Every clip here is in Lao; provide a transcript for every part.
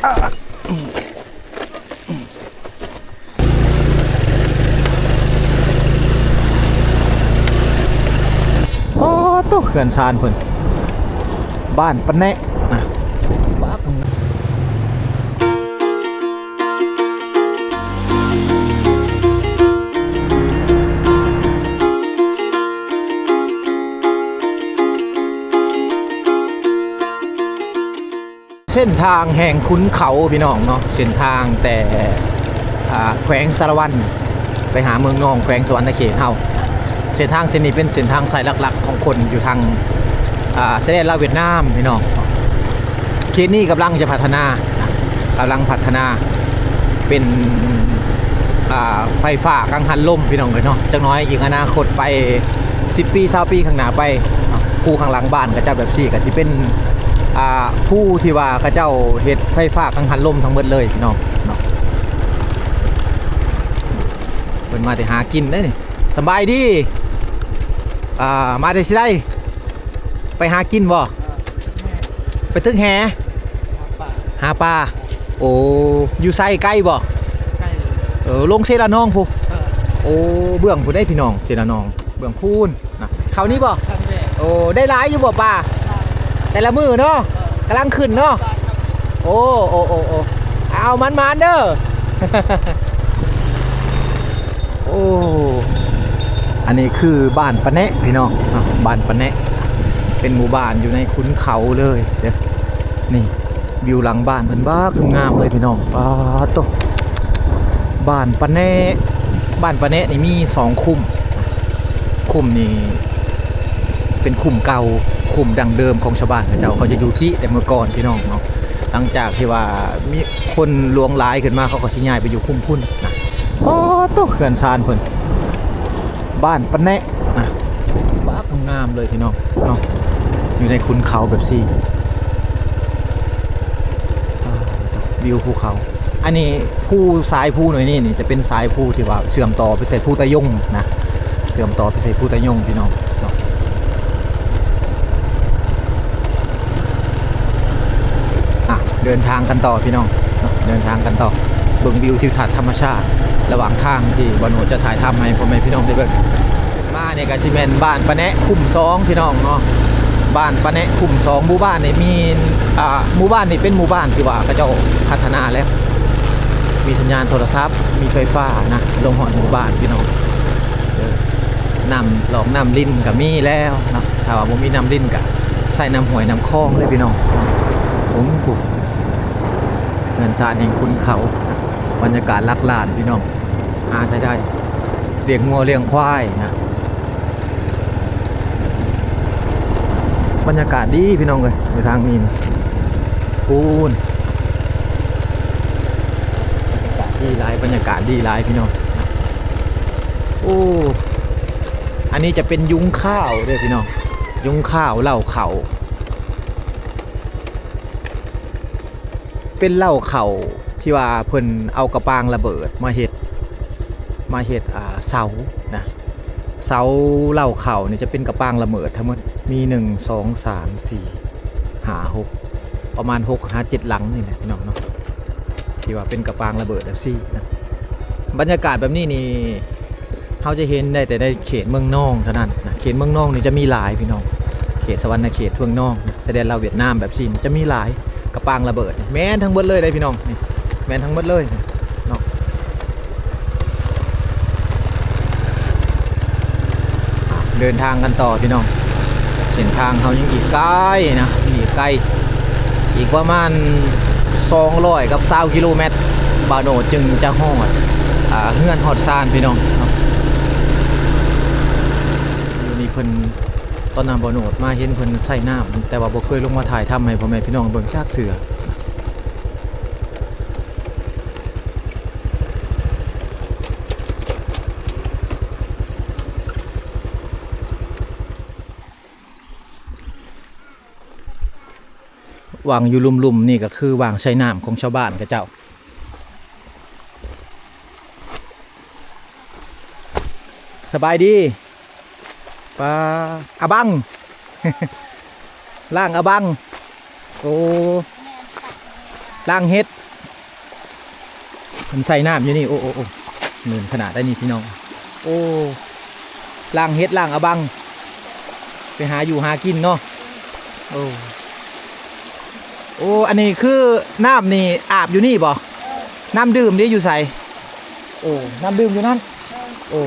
ໂອ້ໂຕ ເຮືອນຊານເພິ່ນ ບ້ານປະແນະນະ. ເສັ້ນທາງແຫ່ງຂຸນເຂົາພີ່ນ້ອງເນາະ, ເສັ້ນທາງແຕ່ ອ່າ ແຂວງສາລະວັນໄປຫາເມືອງນອງ ແຂວງສະຫວັນນະເຂດເຮົາ. ເສັ້ນທາງເສັ້ນນີ້ເປັນເສັ້ນທາງສາຍຫຼັກໆຂອງຄົນຢູ່ທາງ ອ່າ ຊາຍແດນລາວຫວຽດນາມພີ່ນ້ອງ. ເຂດນີ້ກຳລັງຈະພັດທະນານະ, ກຳລັງພັດທະນາເປັນ ອ່າ ໄຟຟ້າກັງຫັນລົມພີ່ນ້ອງເອີຍເນາະ. ຈັກໜ້ອຍອີກອະນາຄົດໄປ ສິບປີ ຊາວປີຂ້າງໜ້າໄປເນາະ, ພູຂ້າງຫຼັງບ້ານເຂົາເຈົ້າແບບຊີ້ກໍຊິເປັນ ອ່າ ພູທີ່ວ່າເຂົາເຈົ້າເຮັດໄຟຟ້າກັງຫັນລົມທັງໝົດເລີຍພີ່ນ້ອງເນາະ. ເພິ່ນມາແຕ່ຫາກິນເດ້ນີ້. ສະບາຍດີ. ອ່າ ມາແຕ່ຊິໃດ? ໄປຫາກິນບໍ່? ໄປຕຶກແຫ? ຫາປາ. ໂອ້ ຢູ່ໃສ ໄກບໍ່? ເອີ ລົງເຊລະນອງພຸ້ນ. ໂອ້ ເບື້ອງພຸ້ນເດ້ພີ່ນ້ອງ ເຊລະນອງ ເບື້ອງພຸ້ນນະ. ເຂົ້ານີ້ບໍ່? ໂອ້ ໄດ້ຫຼາຍຢູ່ບໍ່ປາ? ແຕ່ລະມື້ເນາະ ກຳລັງຂຶ້ນເນາະ. ໂອ້ ໂອ້ ໂອ້ ໂອ້ ເອົາ ໝານໆເດີ. ໂອ້ ອັນນີ້ຄືບ້ານປະແນະພີ່ນ້ອງເນາະ, ບ້ານປະແນະ ເປັນໝູ່ບ້ານຢູ່ໃນຂຸນເຂົາເລີຍເດີ. ນີ້ ວິວຫຼັງບ້ານເພິ່ນບັກງາມເລີຍພີ່ນ້ອງ. ປາດໂຕ ບ້ານປະແນະ, ບ້ານປະແນະນີ້ມີສອງຄຸ້ມ. ຄຸ້ມນີ້ເປັນຄຸ້ມເກົ່າ, ຄຸ້ມດັ້ງເດີມຂອງຊາວບ້ານເຂົາເຈົ້າ, ເຂົາຈະຢູ່ພີ້ແຕ່ເມື່ອກ່ອນພີ່ນ້ອງເນາະ. ຫຼັງຈາກທີ່ວ່າມີຄົນຫຼວງຫຼາຍຂຶ້ນມາ ເຂົາກໍຊິຍ້າຍໄປຢູ່ຄຸ້ມພຸ້ນນະ. ໂອ້ໂຕ ເຮືອນຊານເພິ່ນ ບ້ານປະແນະນະ, ບັກງາມເລີຍພີ່ນ້ອງເນາະ, ຢູ່ໃນຂຸນເຂົາແບບຊີ້. ອ່າ ວິວພູເຂົາ. ອັນນີ້ພູ ສາຍພູໜ່ວຍນີ້ນີ້ຈະເປັນສາຍພູທີ່ວ່າເຊື່ອມຕໍ່ໄປໃສ່ພູຕາຍົງນະ, ເຊື່ອມຕໍ່ໄປໃສ່ພູຕາຍົງພີ່ນ້ອງເນາະ. ອ່ະ ເດີນທາງກັນຕໍ່ພີ່ນ້ອງເນາະ, ເດີນທາງກັນຕໍ່ ເບິ່ງວິວທິວທັດທຳມະຊາດລະຫວ່າງທາງທີ່ບ່າວໂນດຈະຖ່າຍທຳໃຫ້ພໍ່ແມ່ພີ່ນ້ອງໄດ້ເບິ່ງ. ມານີ້ກໍຊິແມ່ນບ້ານປະແນະຄຸ້ມສອງພີ່ນ້ອງເນາະ, ບ້ານປະແນະຄຸ້ມສອງ. ໝູ່ບ້ານນີ້ມີ ອ່າ ໝູ່ບ້ານນີ້ເປັນໝູ່ບ້ານທີ່ວ່າເຂົາເຈົ້າພັດທະນາແລ້ວ, ມີສັນຍານໂທລະສັບ, ມີໄຟຟ້ານະ, ລົງຮອດໝູ່ບ້ານພີ່ນ້ອງ. ເອີ ນ້ຳຫຼອກນ້ຳລິນກໍມີແລ້ວເນາະ, ຖ້າວ່າບໍ່ມີນ້ຳລິນກໍໃຊ້ນ້ຳຫ້ວຍນ້ຳຄອງເລີຍພີ່ນ້ອງ. ໂອ້ໂຫ ເຮືອນຊານແຫ່ງຂຸນເຂົາ, ບັນຍາກາດຫຼັກລ້ານພີ່ນ້ອງ. ຫາໃຊ້ໄດ້ ລ້ຽງງົວລ້ຽງຄວາຍນະ. ບັນຍາກາດດີພີ່ນ້ອງເອີຍ ຢູ່ທາງນີ້ນະ. ປູນ ບັນຍາກາດດີຫຼາຍ, ບັນຍາກາດດີຫຼາຍພີ່ນ້ອງ. ໂອ້ ອັນນີ້ຈະເປັນຍຸງຂ້າວເດີພີ່ນ້ອງ, ຍຸງຂ້າວເລົ້າເຂົ້າ. ເປັນເລົ້າເຂົ້າທີ່ວ່າເພິ່ນເອົາກະປາງລະເບີດມາເຮັດ ມາເຮັດ ອ່າ ເສົານະ. ເສົາເລົ້າເຂົ້ານີ້ຈະເປັນກະປາງລະເບີດທັງໝົດ, ມີ ໜຶ່ງ ສອງ ສາມ ສີ່ ຫ້າ ຫົກ ປະມານ ຫົກ ຫາ ເຈັດ ຫຼັງນີ້ແຫຼະພີ່ນ້ອງເນາະ, ທີ່ວ່າເປັນກະປາງລະເບີດແບບຊີ້ນະ. ບັນຍາກາດແບບນີ້ນີ້ ເຮົາຈະເຫັນໄດ້ແຕ່ໃນເຂດເມືອງນອງເທົ່ານັ້ນນະ. ເຂດເມືອງນອງນີ້ຈະມີຫຼາຍພີ່ນ້ອງ, ເຂດສະຫວັນນະເຂດ ເມືອງນອງນະ, ຊາຍແດນລາວຫວຽດນາມແບບຊີ້ນະ ຈະມີຫຼາຍ. ກະປາງລະເບີດນີ້ແມ່ນທັງໝົດເລີຍເດ້ພີ່ນ້ອງ, ນີ້ແມ່ນທັງໝົດເລີຍເນາະ. ເດີນທາງກັນຕໍ່ພີ່ນ້ອງ, ເສັ້ນທາງເຮົາຍັງອີກໄກນະ, ຍັງອີກໄກ. ອີກປະມານສອງຮ້ອຍກັບຊາວກິໂລແມັດ ບ່າວໂນດຈຶ່ງຈະຮອດ ອ່າ ເຮືອນຮອດຊານພີ່ນ້ອງເນາະ. ຢູ່ນີ້ເພິ່ນ ຕອນນັ້ນບ່າວໂນດມາເຫັນເພິ່ນໃສ່ນ້ຳ, ແຕ່ວ່າບໍ່ເຄີຍລົງມາຖ່າຍທຳໃຫ້ພໍ່ແມ່ພີ່ນ້ອງເບິ່ງຈັກເທື່ອ. ຫວ່າງຢູ່ລຸ່ມໆນີ້ກໍຄືຫວ່າງໃສ່ນ້ຳຂອງຊາວບ້ານເຂົາເຈົ້າ. ສະບາຍດີ. ປາ ອາບັງ ລ້າງອາບັງ. ໂອ້ ລ້າງເຫັດ ເພິ່ນໃສ່ນ້ຳຢູ່ນີ້. ໂອ້ ໂອ້ ໂອ້ ເໜື່ອຍຂະໜາດໃດນີ້ພີ່ນ້ອງ. ໂອ້ ລ້າງເຫັດ ລ້າງອະບັງ ໄປຫາຢູ່ຫາກິນເນາະ. ໂອ້ ໂອ້ ອັນນີ້ຄືນ້ຳນີ້ອາບຢູ່ນີ້ບໍ່? ນ້ຳດື່ມເດ້ຢູ່ໃສ? ໂອ້ ນ້ຳດື່ມຢູ່ນັ້ນ. ໂອ້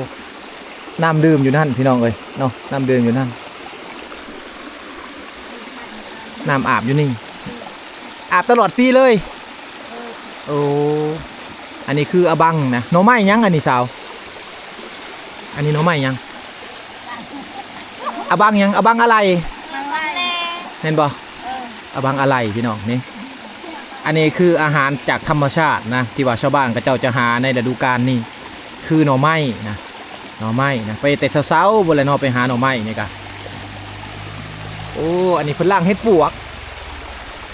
ນ້ຳດື່ມຢູ່ນັ້ນພີ່ນ້ອງເອີຍເນາະ, ນ້ຳດື່ມຢູ່ນັ້ນ. ນ້ຳອາບຢູ່ນີ້ ອາບຕະຫຼອດປີເລີຍ. ໂອ້ ອັນນີ້ຄືອະບັງນະ. ໜໍ່ໄມ້ຫຍັງອັນນີ້ສາວ? ອັນນີ້ໜໍ່ໄມ້ຫຍັງ? ອະບັງຫຍັງ? ອະບັງອາໄຫຼ່ ແມ່ນບໍ່? ອະບັງອາໄຫຼ່ພີ່ນ້ອງນີ້. ອັນນີ້ຄືອາຫານຈາກທຳມະຊາດນະ ທີ່ວ່າຊາວບ້ານເຂົາເຈົ້າຈະຫາໃນລະດູການນີ້ ຄືໜໍ່ໄມ້ນະ. ໜໍ່ໄມ້ນະ ໄປແຕ່ເຊົ້າໆ ພຸ້ນແຫຼະເນາະ ໄປຫາໜໍ່ໄມ້ນີ້ກະ. ໂອ້ ອັນນີ້ເພິ່ນລ້າງເຫັດປວກ.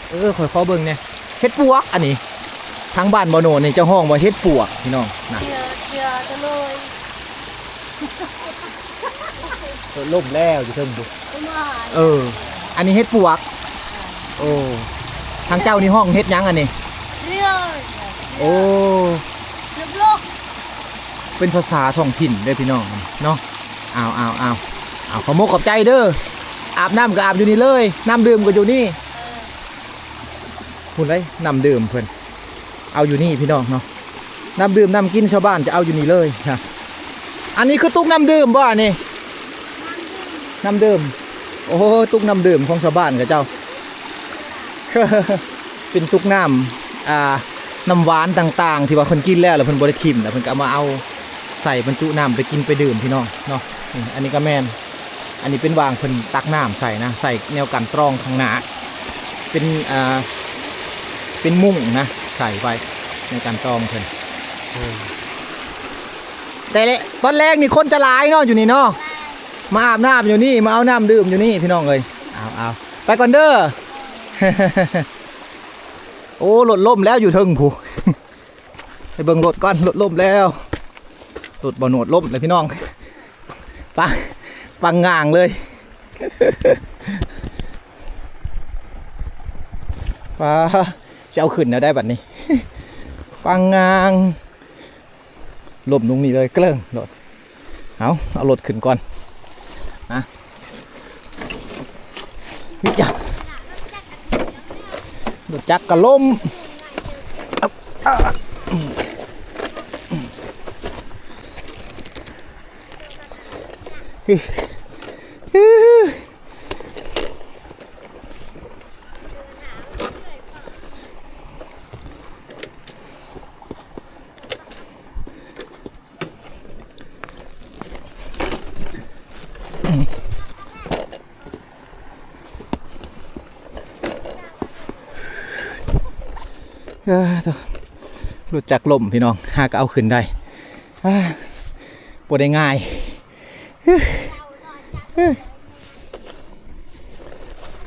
ເອີ ຂ້ອຍຂໍເບິ່ງແດ່ ເຫັດປວກ. ອັນນີ້ທາງບ້ານບໍ່ໂນນນີ້ເຈົ້າຮ້ອງວ່າເຫັດປວກພີ່ນ້ອງນະ. ເຈື່ອ ເກືອຕະໂລຍ ລົດລົ້ມແລ້ວຢູ່ເທິງພຸ້ນ. ເອີ ອັນນີ້ເຫັດປວກ. ໂອ້ ທາງເຈົ້ານີ້ຮ້ອງເຫັດຫຍັງອັນນີ້? ໂອ້ ເປັນພາສາທ້ອງຖິ່ນເດີ້ພີ່ນ້ອງເນາະ. ເອົາ ເອົາ ເອົາ ເອົາ ຂອບມົກຂອບໃຈເດີ້. ອາບນ້ຳກໍອາບຢູ່ນີ້ເລີຍ ນ້ຳດື່ມກໍຢູ່ນີ້. ເອີ ພຸ້ນເລີຍ ນ້ຳດື່ມເພິ່ນເອົາຢູ່ນີ້ພີ່ນ້ອງເນາະ. ນ້ຳດື່ມນ້ຳກິນຊາວບ້ານຈະເອົາຢູ່ນີ້ເລີຍນະ. ອັນນີ້ຄືຕຸກນ້ຳດື່ມບໍ່ອັນນີ້? ນ້ຳດື່ມ. ໂອ້ ຕຸກນ້ຳດື່ມຂອງຊາວບ້ານເຂົາເຈົ້າ ເປັນຕຸກນ້ຳ ອ່າ ນ້ຳຫວານຕ່າງໆ ທີ່ວ່າເພິ່ນກິນແລ້ວ ແລ້ວເພິ່ນບໍ່ໄດ້ຖິ້ມ ແລ້ວເພິ່ນກໍເອົາມາເອົາໃສ່ບັນຈຸນ້ຳໄປກິນໄປດື່ມພີ່ນ້ອງເນາະ. ນີ້ ອັນນີ້ກໍແມ່ນ ອັນນີ້ເປັນຫວ່າງເພິ່ນຕັກນ້ຳໃສ່ນະ ໃສ່ແນວກັ່ນຕອງຂ້າງໜ້າ ເປັນ ເປັນ ເປັນມຸ້ງນະ ໃສ່ໄວ້ໃນກັ່ນຕອງເພິ່ນ. ເອີ ແຕ່ລະ ຕອນແລງນີ້ຄົນຈະຫຼາຍເນາະ ຢູ່ນີ້ເນາະ ມາອາບນ້ຳຢູ່ນີ້ ມາເອົານ້ຳດື່ມຢູ່ນີ້ພີ່ນ້ອງເອີຍ. ເອົາ ເອົາ ໄປກ່ອນເດີ້. ໂອ້ ລົດລົ້ມແລ້ວຢູ່ເທິງພຸ້ນ. ໄປເບິ່ງລົດກ່ອນ ລົດລົ້ມແລ້ວ. ລົດບໍ່ໂນດລົ້ມແລ້ວພີ່ນ້ອງ. ປັງ ປັງງາງເລີຍ. ປາ ຊິເອົາຂຶ້ນແນວໃດບັດນີ້? ປັງງາງ ລົ້ມລົງນີ້ເລີຍ ເກິ່ງໂລດ. ເອົາ ເອົາລົດຂຶ້ນກ່ອນນະ. ຮຶ ຢາ ລົດຈັກກະລົ້ມ. ຮຶ ຮຶ. ເອີ ໂທ້ ລົດຈັກລົ້ມພີ່ນ້ອງ ຫາກໍເອົາຂຶ້ນໄດ້ ອາ ບໍ່ໄດ້ງ່າຍ.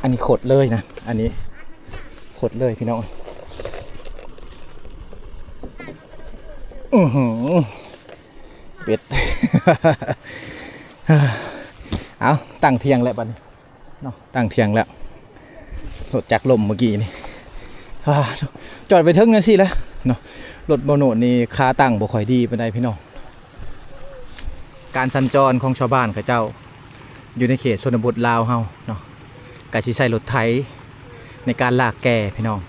ອັນນີ້ຂົດເລີຍນະ ອັນນີ້ຂົດເລີຍພີ່ນ້ອງ. ອືຫື ເປັດ. ເອົາ ຕັ້ງທ່ຽງແລ້ວບັດນີ້ເນາະ ຕັ້ງທ່ຽງແລ້ວ. ລົດຈັກລົ້ມເມື່ອກີ້ນີ້ ອາ ຈອດໄປເທິງຈັ່ງຊີ້ແຫຼະເນາະ. ລົດບໍ່ໂນດນີ້ຂາຕັ້ງບໍ່ຄ່ອຍດີປານໃດພີ່ນ້ອງ. ການສັນຈອນຂອງຊາວບ້ານເຂົາເຈົ້າຢູ່ໃນເຂດຊົນນະບົດລາວເຮົາເນາະ ກະຊິໃຊ້ລົດໄຖໃນການລາກແກ່ພີ່ນ້ອງ.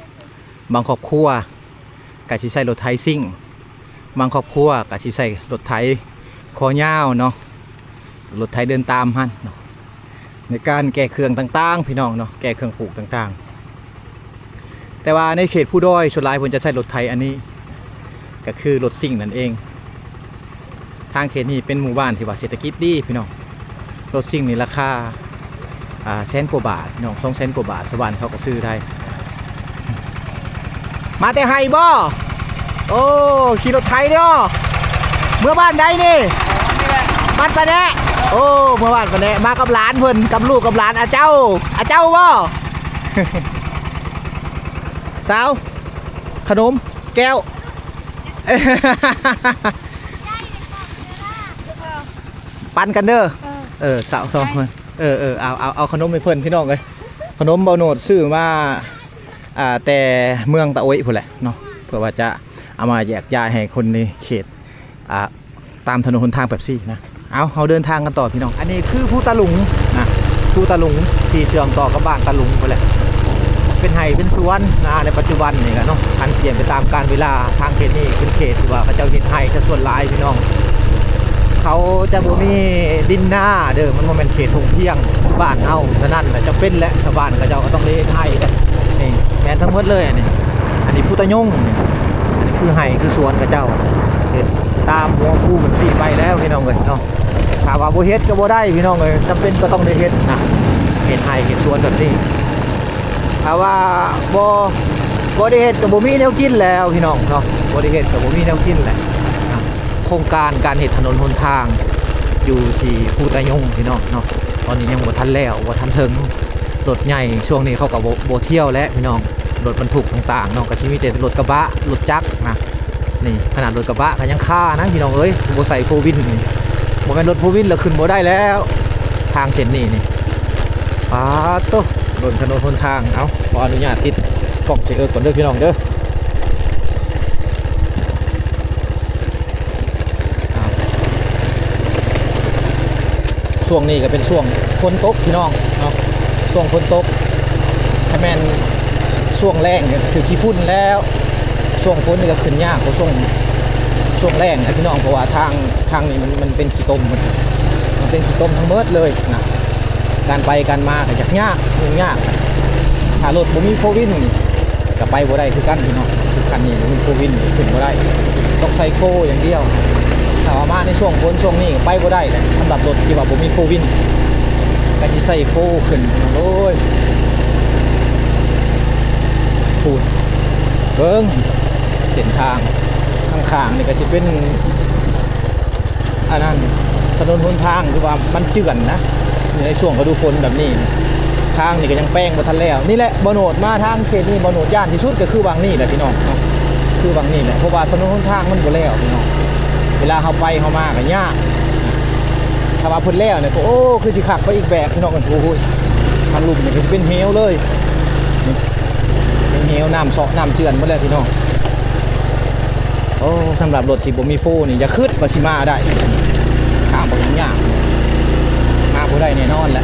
ບາງຄອບຄົວກະຊິໃຊ້ລົດໄຖຊິງ, ບາງຄອບຄົວກະຊິໃຊ້ລົດໄຖຄໍຍາວເນາະ, ລົດໄຖເດີນຕາມຫັ້ນເນາະ ໃນການແກ່ເຄື່ອງຕ່າງໆ ພີ່ນ້ອງເນາະ, ແກ່ເຄື່ອງປູກຕ່າງໆ. ແຕ່ວ່າໃນເຂດພູດອຍ ສ່ວນຫຼາຍເພິ່ນຈະໃຊ້ລົດໄຖອັນນີ້ ກໍຄືລົດຊິງນັ້ນເອງ. ທາງເຂດນີ້ເປັນໝູ່ບ້ານທີ່ວ່າເສດຖະກິດດີພີ່ນ້ອງ. ລົດຊິງນີ້ລາຄາ ອ່າ ແສນກວ່າບາດພີ່ນ້ອງ, ສອງແສນກວ່າບາດ ຊາວບ້ານເຂົາກໍຊື້ໄດ້. ມາແຕ່ໄຮ່ບໍ່? ໂອ້ ຂີ່ລົດໄຖເນາະ. ເມືອບ້ານໃດນີ້? ບ້ານປາແນະ. ໂອ້ ເມືອບ້ານປາແນະ ມາກັບຫຼານເພິ່ນ ກັບລູກກັບຫຼານ. ອາເຈົ້າ ອາເຈົ້າບໍ່? ສາວ ຂະໜົມແກ້ວ ປັນກັນເດີ. ເອີ ເອີ ສາວສອງຄົນ ເອີ ເອີ ເອົາ ເອົາ ເອົາຂະໜົມໃຫ້ເພິ່ນ ພີ່ນ້ອງເອີຍ. ຂະໜົມເບົາໂນດຊື້ມາ ອ່າ ແຕ່ເມືອງຕະໂອ້ຍພຸ້ນແຫຼະເນາະ ເພື່ອວ່າຈະເອົາມາແຈກຢາຍໃຫ້ຄົນໃນເຂດ ອ່າ ຕາມຖະໜົນຫົນທາງແບບຊີ້ນະ. ເອົາ ເຮົາເດີນທາງກັນຕໍ່ພີ່ນ້ອງ. ອັນນີ້ຄືພູຕາລຸງນະ ພູຕາລຸງທີ່ເຊື່ອມຕໍ່ກັບບ້ານຕາລຸງພຸ້ນແຫຼະ ເປັນໄຮ່ເປັນສວນນະ ໃນປັດຈຸບັນນີ້ແຫຼະເນາະ. ການປ່ຽນໄປຕາມການເວລາ ທາງເຂດນີ້ເປັນເຂດທີ່ວ່າເຂົາເຈົ້າເຮັດໄຮ່ຊະສ່ວນຫຼາຍພີ່ນ້ອງ. ເຂົາຈະບໍ່ມີດິນນາເດີ ມັນບໍ່ແມ່ນເຂດທົ່ງພຽງບ້ານເຮົາ. ສະນັ້ນລະຈຳເປັນແຫຼະ ຊາວບ້ານເຂົາເຈົ້າກໍຕ້ອງໄດ້ເຮັດໄຮ່ແຫຼະ. ນີ້ແມ່ນທັງໝົດເລີຍ ອັນນີ້ ອັນນີ້ພູຕາຍົງ ອັນນີ້ຄືໄຮ່ຄືສວນເຂົາເຈົ້າ ເຮັດຕາມຫົວຄູເພິ່ນຊີ້ໄປແລ້ວພີ່ນ້ອງເອີຍເນາະ. ຖ້າວ່າບໍ່ເຮັດກໍບໍ່ໄດ້ພີ່ນ້ອງເອີຍ ຈຳເປັນກໍຕ້ອງໄດ້ເຮັດນະ ເຮັດໄຮ່ເຮັດສວນແບບນີ້. ຖ້າວ່າບໍ່ ບໍ່ໄດ້ເຮັດກໍບໍ່ມີແນວກິນແລ້ວພີ່ນ້ອງເນາະ ບໍ່ໄດ້ເຮັດກໍບໍ່ມີແນວກິນແຫຼະ. ໂຄງການການເຮັດຖະໜົນຫົນທາງຢູ່ທີ່ພູຕາຍົງພີ່ນ້ອງເນາະ ຕອນນີ້ຍັງບໍ່ທັນແລ້ວ ບໍ່ທັນເຖິງ. ລົດໃຫຍ່ຊ່ວງນີ້ເຂົາກໍບໍ່ ບໍ່ທ່ຽວແລ້ວພີ່ນ້ອງ ລົດບັນທຸກຕ່າງໆເນາະ ກໍຊິມີແຕ່ລົດກະບະ ລົດຈັກນະ. ນີ້ຂະໜາດລົດກະບະກໍຍັງຄານະພີ່ນ້ອງເອີຍ ຜູ້ບໍ່ໃສ່ໂຟວີນນີ້ ບໍ່ແມ່ນລົດໂຟວີນລະຂຶ້ນບໍ່ໄດ້ແລ້ວ ທາງເສັ້ນນີ້ນີ້. ປາດໂຕ ລົງຖະໜົນຫົນທາງ. ເອົາ ຂໍອະນຸຍາດຕິດກ້ອງໃສ່ເອິກກ່ອນເດີພີ່ນ້ອງເດີ. ຊ່ວງນີ້ກໍເປັນຊ່ວງຝົນຕົກພີ່ນ້ອງເນາະ ຊ່ວງຝົນຕົກ. ຖ້າແມ່ນຊ່ວງແລ້ງກໍຖືກຂີ້ຝຸ່ນແລ້ວ ຊ່ວງຝົນນີ້ກໍຂຶ້ນຍາກກວ່າຊ່ວງ ຊ່ວງແລ້ງນະພີ່ນ້ອງ ເພາະວ່າທາງ ທາງນີ້ມັນ ມັນເປັນຂີ້ຕົມ ມັນ ມັນເປັນຂີ້ຕົມທັງໝົດເລີຍນະ. ການໄປການມາກໍຍາກໆ ຫຍຸ້ງຍາກ. ຖ້າລົດບໍ່ມີໂຟວີນນີ້ ກໍໄປບໍ່ໄດ້ຄືກັນພີ່ນ້ອງ ຄືຄັນນີ້ບໍ່ມີໂຟວີນນີ້ຂຶ້ນບໍ່ໄດ້ ຕ້ອງໃຊ້ໂຟຢ່າງດຽວ. ຖ້າວ່າມາໃນຊ່ວງຝົນຊ່ວງນີ້ໄປບໍ່ໄດ້ແຫຼະ ສຳລັບລົດທີ່ວ່າບໍ່ມີໂຟວີນ ກໍຊິໃຊ້ໂຟຂຶ້ນພີ່ນ້ອງເອີຍ. ພຸ້ນ ເບິ່ງເສັ້ນທາງ ຂ້າງໆນີ້ກໍຊິເປັນ ອັນນັ້ນ ຖະໜົນຫົນທາງ ຄືວ່າມັນເຈື່ອນນະ ໃນຊ່ວງລະດູຝົນແບບນີ້ ທາງນີ້ກໍຍັງແປງບໍ່ທັນແລ້ວ. ນີ້ແຫຼະ ບ່າວໂນດມາທາງເຂດນີ້ ບ່າວໂນດຢ້ານທີ່ສຸດກໍຄືຫວ່າງນີ້ແຫຼະພີ່ນ້ອງເນາະ ຄືຫວ່າງນີ້ແຫຼະ ເພາະວ່າຖະໜົນຫົນທາງມັນບໍ່ແລ້ວພີ່ນ້ອງ ເວລາເຮົາໄປເຮົາມາກໍຍາກ. ຖ້າວ່າເພິ່ນແລ້ວນີ້ກໍ ໂອ້ ຄືຊິຄັກໄປອີກແບບພີ່ນ້ອງ. ໂອ້ຍ ທາງລຸ່ມນີ້ກໍຊິເປັນເຫວເລີຍ ນີ້ເປັນເຫວ ນ້ຳເຊາະນ້ຳເຈື່ອນໝົດແລ້ວພີ່ນ້ອງ. ໂອ້ ສຳລັບລົດທີ່ບໍ່ມີໂຟນີ້ ຢ່າຄິດວ່າຊິມາໄດ້ ທາງບັກຍາກ ມາບໍ່ໄດ້ແນ່ນອນແຫຼະ.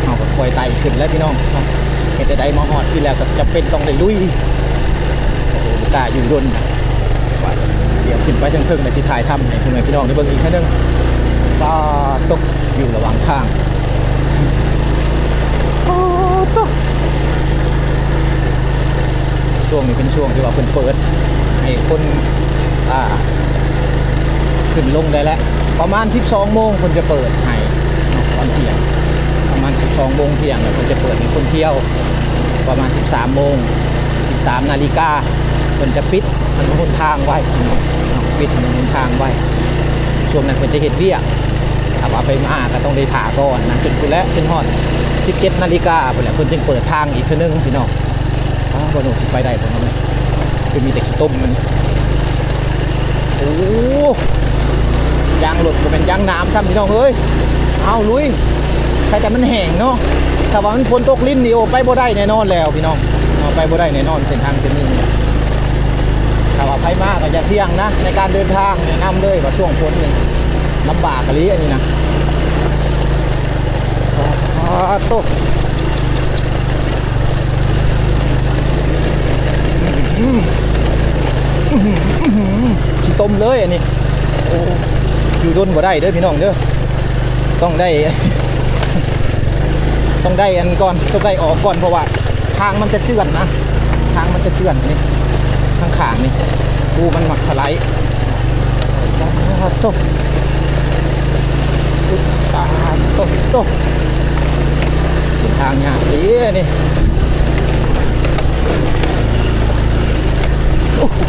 ເຮົາກໍຄ່ອຍໄຕ່ຂຶ້ນແຫຼະພີ່ນ້ອງເນາະ ເຮັດໃດໆມາຮອດພີ້ແລ້ວກໍຈຳເປັນຕ້ອງໄດ້ລຸຍ. ໂອ້ ບໍ່ກ້າຢູ່ດົນ ວ່າດຽວຂຶ້ນໄປເທິງໆ ແລ້ວຊິຖ່າຍທຳໃຫ້ພໍ່ແມ່ພີ່ນ້ອງໄດ້ເບິ່ງອີກເທື່ອໜຶ່ງ. ປາດໂຕ ຢູ່ລະຫວ່າງທາງ ໂອ້ໂຕ ຊ່ວງນີ້ເປັນຊ່ວງທີ່ວ່າເພິ່ນເປີດໃຫ້ຄົນ ອ່າ ຂຶ້ນລົງໄດ້ແລ້ວ. ປະມານສິບສອງໂມງເພິ່ນຈະເປີດໃຫ້ເນາະ ຕອນທ່ຽງ ປະມານສິບສອງໂມງທ່ຽງ ແລ້ວເພິ່ນຈະເປີດໃຫ້ຄົນທ່ຽວ. ປະມານສິບສາມໂມງ ສິບສາມນາລິກາ ເພິ່ນຈະປິດຖະໜົນຫົນທາງໄວ້ເນາະ ປິດຖະໜົນຫົນທາງໄວ້. ຊ່ວງນັ້ນເພິ່ນຈະເຮັດວຽກ ຖ້າວ່າໄປມາກໍຕ້ອງໄດ້ຖ້າກ່ອນນະ ຈົນພຸ້ນແຫຼະ ຈົນຮອດສິບເຈັດນາລິກາພຸ້ນແຫຼະ ເພິ່ນຈຶ່ງເປີດທາງອີກເທື່ອໜຶ່ງພີ່ນ້ອງ. ອ້າວ ບໍ່ຮູ້ຊິໄປໄດ້ບໍ່ເນາະ ຄືມີແຕ່ຂີ້ຕົມມັນ. ໂອ້ ຢາງລົດບໍ່ແມ່ນຢາງໜາມຊ້ຳພີ່ນ້ອງເອີຍ. ເອົາ ລຸຍ ໃຄແຕ່ມັນແຫ້ງເນາະ ຖ້າວ່າມັນຝົນຕົກລິນນີ້ ໂອ້ ໄປບໍ່ໄດ້ແນ່ນອນແລ້ວພີ່ນ້ອງເນາະ ໄປບໍ່ໄດ້ແນ່ນອນເສັ້ນທາງເສັ້ນນີ້. ຖ້າວ່າໃຜມາກໍຢ່າສ່ຽງນະ ໃນການເດີນທາງ ແນະນຳເລີຍວ່າຊ່ວງຝົນນີ້ລຳບາກອີ່ຫຼີອັນນີ້ນະ. ປາດໂຕ ອືມ ອືມ ອືມ ອືມ ຂີ້ຕົມເລີຍອັນນີ້. ໂອ້ ຢູ່ດົນບໍ່ໄດ້ເດີພີ່ນ້ອງເດີ ຕ້ອງໄດ້ ຕ້ອງໄດ້ອັນກ່ອນ ຕ້ອງໄດ້ອອກກ່ອນ ເພາະວ່າ ທາງມັນຈະເຈື່ອນນະ ທາງມັນຈະເຈື່ອນນີ້ ທາງຂ້າງນີ້ ພູມັນມັກສະໄລ. ປາດໂຕ ປາດໂຕ ໂຕ ເສັ້ນທາງຍາກເດ້ນີ້. ໂອ້ໂຫ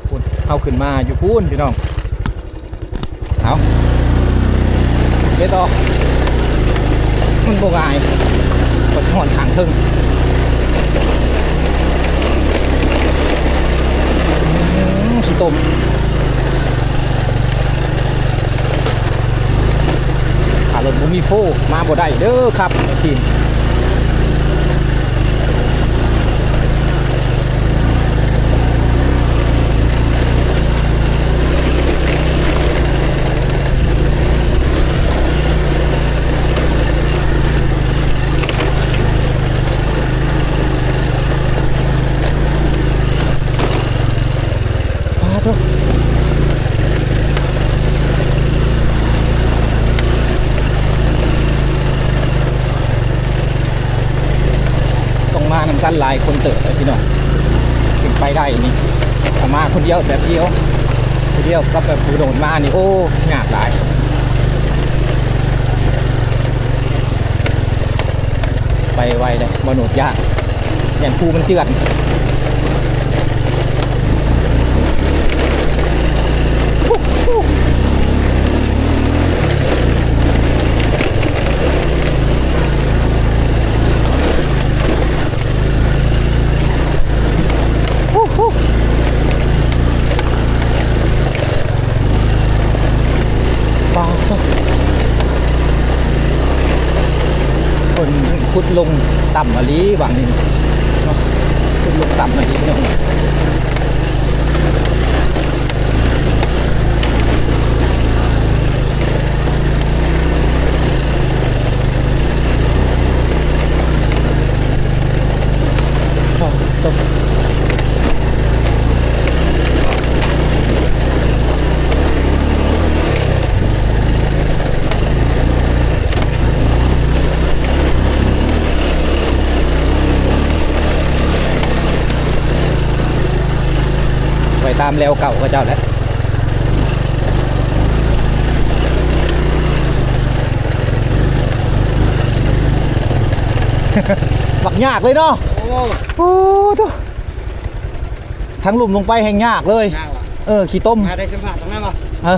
ພຸ້ນ ເຮົາຂຶ້ນມາຢູ່ພຸ້ນພີ່ນ້ອງ. ເອົາ ເຮັດອອກ ມັນບໍ່ງ່າຍ ກວ່າຊິຮອດຂ້າງເທິງ. ຂີ້ຕົມ. ຖ້າລົດບໍ່ມີໂຟມາບໍ່ໄດ້ເດີຄັບ ແມ່ຊີນ. ປາໂທ້ ຕ້ອງມານຳກັນຫຼາຍຄົນເຕີບເດ້ພີ່ນ້ອງ ເປັນໄປໄດ້ນີ້. ຖ້າມາຄົນດຽວແບບດຽວ ຜູ້ດຽວກັບແບບຜູ້ໂດດມານີ້ ໂອ້ ຍາກຫຼາຍ. ໄປໄວເດ້ ບໍ່ໂນດຢ້ານ ຢ້ານພູມັນເຈື່ອນ. ປາດໂທ້ ເພິ່ນຂຸດລົງຕ່ຳອີ່ຫຼີຫວ່າງນີ້ເນາະ ຂຸດລົງຕ່ຳອີ່ຫຼີພີ່ນ້ອງ. ໄປຕາມແລວເກົ່າເຂົາເຈົ້າແຫຼະ. ບັກຍາກເລີຍເນາະ. ໂອ້ ໂອ້ໂທ້ ທາງລຸ່ມລົງໄປແຮ່ງຍາກເລີຍ. ຍາກຫວາ? ເອີ ຂີ້ຕົມ. ມາໄດ້ສຳພາດຕອນນັ້ນບໍ່? ເອີ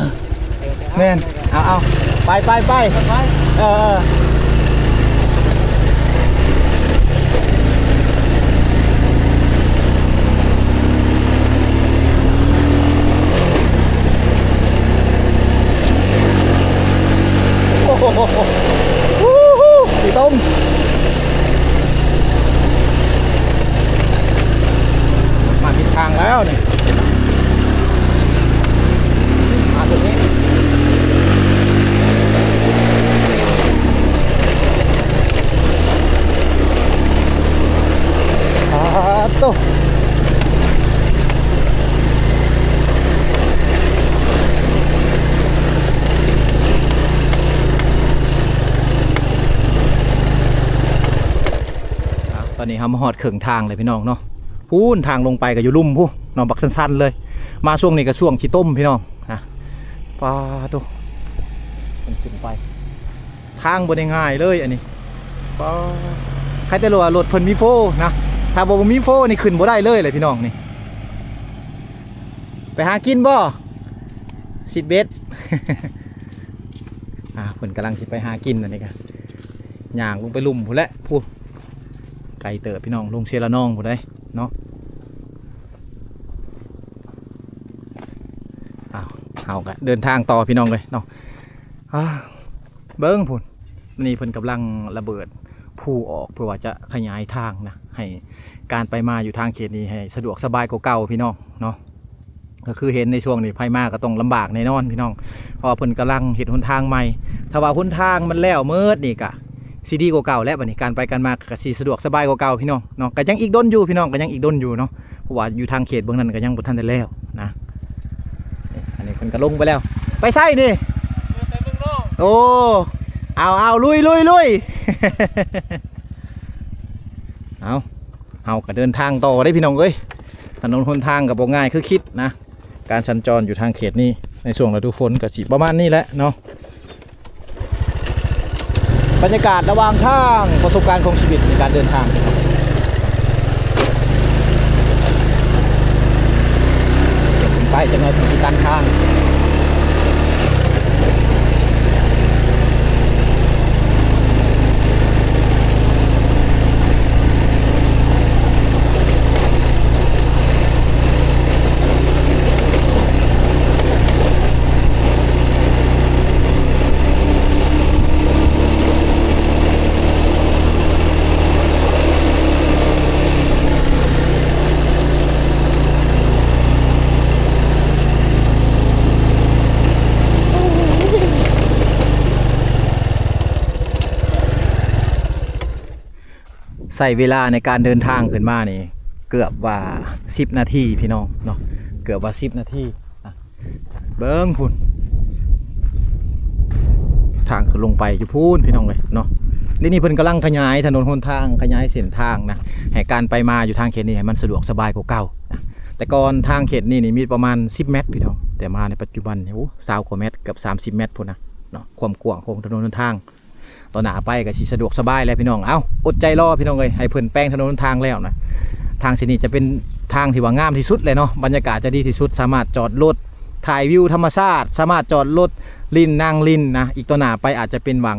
ເອີ ແມ່ນ. ເອົາ ເອົາ ໄປ ໄປ ໄປ ໄປ. ເອີ ເອີ. ໂອ້ໂຫ ຂີ້ຕົມ ມາຜິດທາງແລ້ວນີ້ ມາຕົງນີ້ ປາດໂທ້. ອ່າ ຕອນນີ້ເຮົາມາຮອດເຄິ່ງທາງແລ້ວພີ່ນ້ອງເນາະ ພຸ້ນທາງລົງໄປກໍຢູ່ລຸ່ມພຸ້ນເນາະ ບັກຊັນໆເລີຍ ມາຊ່ວງນີ້ກໍຊ່ວງຂີ້ຕົມພີ່ນ້ອງນະ ປາດໂທ້ ມັນຂຶ້ນໄປ ທາງບໍ່ໄດ້ງ່າຍເລີຍອັນນີ້ ປາ ໃຄແຕ່ວ່າລົດເພິ່ນມີໂຟນະ ຖ້າບໍ່ ບໍ່ມີໂຟນີ້ຂຶ້ນບໍ່ໄດ້ເລີຍແຫຼະພີ່ນ້ອງນີ້ ໄປຫາກິນບໍ່? ຊິດເບັດ ອ່າ ເພິ່ນກຳລັງຊິໄປຫາກິນອັນນີ້ກະ ຍ່າງລົງໄປລຸ່ມພຸ້ນແຫຼະ ພຸ້ນ ໄກເຕີບພີ່ນ້ອງ ລົງເຊລະນອງພຸ້ນເດ້ເນາະ ອ້າວ ເຮົາກະເດີນທາງຕໍ່ພີ່ນ້ອງເອີຍເນາະ ອ່າ ເບິ່ງພຸ້ນ ນີ້ເພິ່ນກຳລັງລະເບີດພູອອກ ເພື່ອວ່າຈະຂະຫຍາຍທາງນະ ໃຫ້ການໄປມາຢູ່ທາງເຂດນີ້ໃຫ້ສະດວກສະບາຍກວ່າເກົ່າພີ່ນ້ອງເນາະ ກໍຄືເຫັນໃນຊ່ວງນີ້ໃຜມາກໍຕ້ອງລຳບາກແນ່ນອນພີ່ນ້ອງ ເພາະວ່າເພິ່ນກຳລັງເຮັດຫົນທາງໃໝ່ ຖ້າວ່າຫົນທາງມັນແລ້ວໝົດນີ້ກະຊິດີກວ່າເກົ່າແຫຼະ ບັດນີ້ການໄປການມາກະຊິສະດວກສະບາຍກວ່າເກົ່າພີ່ນ້ອງເນາະ ກະຍັງອີກດົນຢູ່ພີ່ນ້ອງ ກະຍັງອີກດົນຢູ່ເນາະ ເພາະວ່າຢູ່ທາງເຂດເບື້ອງນັ້ນກໍຍັງບໍ່ທັນໄດ້ແລ້ວນະ ນີ້ ອັນນີ້ເພິ່ນກໍລົງໄປແລ້ວ ໄປໃສນີ້? ໄປເມືອງນອກ ໂອ້ ເອົາ ເອົາ ລຸຍ ລຸຍ ລຸຍ ເອົາ ເຮົາກໍເດີນທາງຕໍ່ເດ້ພີ່ນ້ອງເອີຍ ຖະໜົນຫົນທາງກໍບໍ່ງ່າຍຄືຄິດນະ ການສັນຈອນຢູ່ທາງເຂດນີ້ ໃນຊ່ວງລະດູຝົນກໍຊິປະມານນີ້ແຫຼະເນາະ. ບັນຍາກາດລະຫວ່າງທາງ ປະສົບການຂອງຊີວິດໃນການເດີນທາງ ຂຶ້ນໄປຈັກໜ້ອຍເພິ່ນຊິຕັນທາງ. ໃຊ້ເວລາໃນການເດີນທາງຂຶ້ນມານີ້ ເກືອບວ່າສິບນາທີພີ່ນ້ອງເນາະ ເກືອບວ່າສິບນາທີ. ອ່ະ ເບິ່ງພຸ້ນ ທາງຂຶ້ນລົງໄປຢູ່ພຸ້ນພີ່ນ້ອງເອີຍເນາະ. ດຽວນີ້ເພິ່ນກຳລັງຂະຫຍາຍຖະໜົນຫົນທາງ ຂະຫຍາຍເສັ້ນທາງນະ ໃຫ້ການໄປມາຢູ່ທາງເຂດນີ້ໃຫ້ມັນສະດວກສະບາຍກວ່າເກົ່ານະ. ແຕ່ກ່ອນທາງເຂດນີ້ນີ້ມີປະມານສິບແມັດພີ່ນ້ອງ ແຕ່ມາໃນປັດຈຸບັນນີ້ ໂອ້ ຊາວກວ່າແມັດ ເກືອບສາມສິບແມັດພຸ້ນນະເນາະ ຄວາມກວ້າງຂອງຖະໜົນຫົນທາງ. ຕໍ່ໜ້າໄປກໍຊິສະດວກສະບາຍແຫຼະພີ່ນ້ອງ. ເອົ້າ ອົດໃຈລໍພີ່ນ້ອງເອີຍ ໃຫ້ເພິ່ນແປງຖະໜົນຫົນທາງແລ້ວນະ. ທາງເສັ້ນນີ້ຈະເປັນທາງທີ່ວ່າງາມທີ່ສຸດເລີຍເນາະ ບັນຍາກາດຈະດີທີ່ສຸດ ສາມາດຈອດລົດຖ່າຍວິວທຳມະຊາດ ສາມາດຈອດລົດຫຼິ້ນນັ່ງຫຼິ້ນນະ. ອີກຕໍ່ໜ້າໄປອາດຈະເປັນຫວ່າງ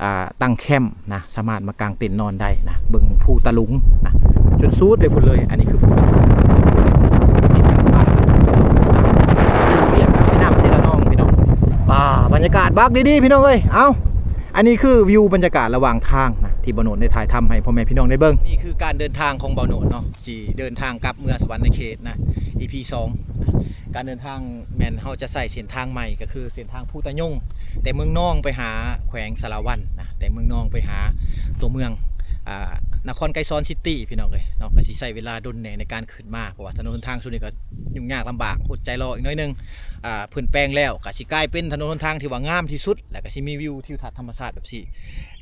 ອ່າ ຕັ້ງແຄມນະ ສາມາດມາກາງເຕັນນອນໄດ້ນະ. ເບິ່ງພູຕະຫຼຸງນະ ຈົນສຸດໄປພຸ້ນເລີຍ. ອັນນີ້ຄືພູຕະຫຼຸງ ຕິດກັບບ້ານນະ ຢູ່ລຽບກັບແມ່ນ້ຳເຊລະນອງພີ່ນ້ອງ. ອ່າ ບັນຍາກາດບັກດີໆ ພີ່ນ້ອງເອີຍ. ເອົ້າ ອັນນີ້ຄືວິວບັນຍາກາດລະຫວ່າງທາງນະ ທີ່ບ່າວໂນດໄດ້ຖ່າຍທຳໃຫ້ພໍ່ແມ່ພີ່ນ້ອງໄດ້ເບິ່ງ. ນີ້ຄືການເດີນທາງຂອງບ່າວໂນດເນາະ ທີ່ເດີນທາງກັບເມືອງສະຫວັນນະເຂດນະ ອີພີສອງນະ. ການເດີນທາງແມ່ນເຮົາຈະໃຊ້ເສັ້ນທາງໃໝ່ ກໍຄືເສັ້ນທາງພູຕະຍົງ ແຕ່ເມືອງນອງໄປຫາແຂວງສາລະວັນນະ ແຕ່ເມືອງນອງໄປຫາຕົວເມືອງ ອ່າ ນະຄອນໄກສອນຊິຕີພີ່ນ້ອງເອີຍເນາະ. ກໍຊິໃຊ້ເວລາດົນແດ່ໃນການຂຶ້ນມາ ເພາະວ່າຖະໜົນຫົນທາງຊ່ວງນີ້ກໍຫຍຸ້ງຍາກລຳບາກ ອົດໃຈລໍອີກໜ້ອຍໜຶ່ງ. ອ່າ ເພິ່ນແປງແລ້ວກໍຊິກາຍເປັນຖະໜົນຫົນທາງທີ່ວ່າງາມທີ່ສຸດ ແລະກໍຊິມີວິວທິວທັດທຳມະຊາດແບບນີ້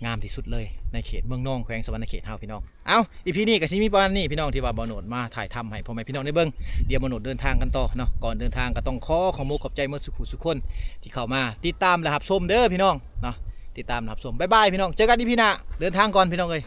ງາມທີ່ສຸດເລີຍ ໃນເຂດເມືອງນອງ ແຂວງສະຫວັນນະເຂດເຮົາພີ່ນ້ອງ. ເອົ້າ ອີພີນີ້ກໍຊິມີປະມານນີ້ພີ່ນ້ອງ ທີ່ວ່າບ່າວໂນດມາຖ່າຍທຳໃຫ້ພໍ່ແມ່ພີ່ນ້ອງໄດ້ເບິ່ງ. ດຽວບ່າວໂນດເດີນທາງກັນຕໍ່ເນາະ. ກ່ອນເດີນທາງກໍຕ້ອງຂໍຂອບມຸກຂອບໃຈໝົດສູ່ຜູ້ສູ່ຄົນທີ່ເຂົ້າມາຕິດຕາມ ແລະ ຮັບຊົມເດີພີ່ນ້ອງເນາະ ຕິດຕາມຮັບຊົມ. ບາຍບາຍພີ່ນ້ອງ ເຈີກັນອີພີໜ້າ. ເດີນທາງກ່ອນພີ່ນ້ອງເອີຍ.